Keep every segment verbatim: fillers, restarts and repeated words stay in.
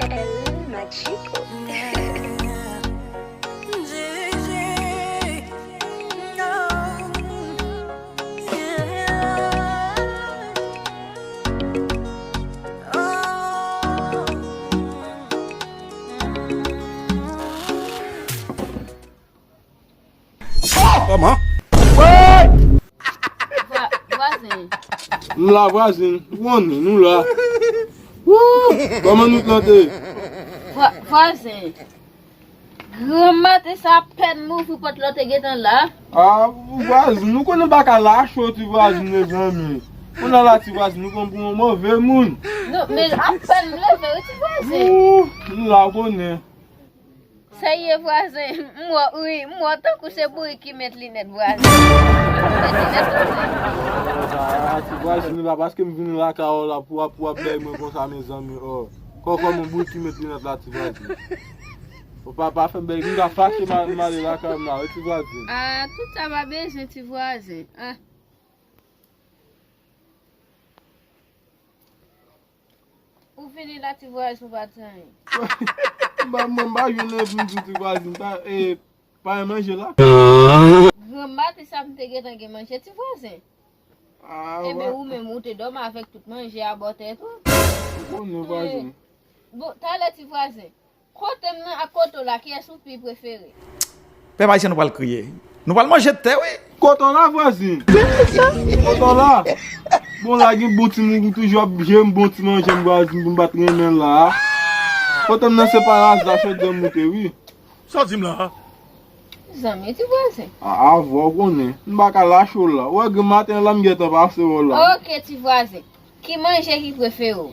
El Machico. Kòman? Vwa- Vwazen. M la vwazen, ou konnen, nou la. Woo! Kòman nou plante? Vwa- Vwazen. Granmate sa apèn m ouvri pòt la, w te gentan la. Ah, vwazen, nou konnen baka la cho ti vwazen, mezanmi. Kounye a la ti vwazen, nou konn pou yon move moun. Non, men apèn m leve, wi, ti vwazen. Woo! Nou la, ou konnen. Serye vwazen, m wè, wi, m wè w tankou se bourik ki met linèt vwazen. Met linèt vwazen. Ah, ti vwazen, se pa paske m vin lakay ou la pou w ap, pou w ap bèy mwen konsa, mezanmi, oh. Kòkò mwen bourik ki met linèt la, ti vwazen. Ou pa, pa fè m bèy, m ka fache, m a- m ale lakay m la, wi, ti vwazen. Ah, tout sa pa bezwen, ti vwazen. Ah. Ou vini la, ti vwazen, ou pa di anyen. M pa, mwen, m pa jwenn anyen pou m di ti vwazen, pa, e, pa gen manje la. Granmate sa m te gentan gen manje, ti vwazen. Ah, enben, ou menm, ou te dòmi avèk tout manje a bò tèt ou. Ou konnen, vwazen. Bon, talè, ti vwazen. Kote m nan ak kote w la, kiyès ou pi prefere? Pèp ayisyen, nou pral kriye. Nou pral manje tè, wi. Kote w la, vwazen? Kote w la? Bon, la gen bon ti moun ki toujou ap jere m bon ti manje m, vwazen, pou m pa t renmen l la. Kote m nan se pa raza chodyè m moute, wi. Sa w di m la? Zanmi, ti vwazen. A, avè w konnen. M pa ka lache w la. Ou wè, granmaten la, m gentan pase w la. Oke, ti vwazen. Ki manje ki prefere w?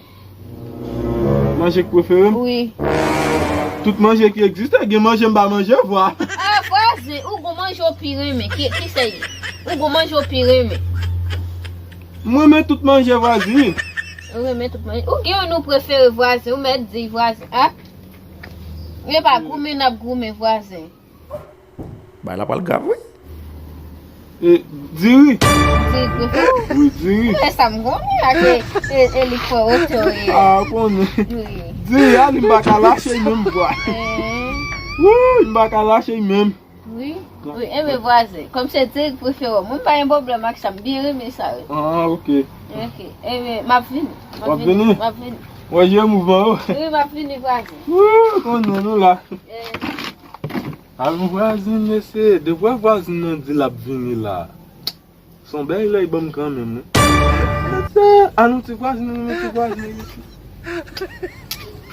Manje ki prefere m? Wi. Tout manje ki egziste, gen manje m pa manje, vwa. Ah, vwazen, ou gon manje w pi renmen. Ki, ki se li? Ou gon manje w pi renmen. M renmen tout manje, vwazen. Ou renmen tout manje. Ou gen youn ou prefere, vwazen. Ou mèt di, vwazen. Ah? E pa goumen n ap goumen, vwazen. Bagay la pral grav, wi. E, diri. Diri prefere w? Wi, diri. Ou wè sa m konnen, ak e, e, e li k fè otè w ye. Ah, konnen. Wi. Diri a, li m pa ka lache l menm, vwa. Eh. Wouy, m pa ka lache l menm. Wi. Wi, enben vwazen. Kòm se diri k prefere w, mwen pa gen pwoblèm ak sa, m byen renmen sa, wi. Ah, oke. Oke. Enben, m ap vini. M ap vini. W ap vini? M ap vini. Wè, je mouvman yo. Wi, m ap vini, vwazen. Wouy, konnen nou la. Eh. Alon vwazen, mesye, depi vwazen nan di l ap vini la. Se yon bèl lè l ban m kanmenm, wi. Mesye, alon ti vwazen, alon ti vwazen, mesye.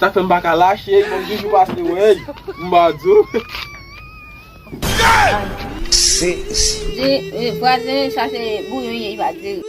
Sa fè m pa ka lache, m toujou pase wè l. M pa di w. Di, eh, vwazen, sa se bouyon ye, li pa di.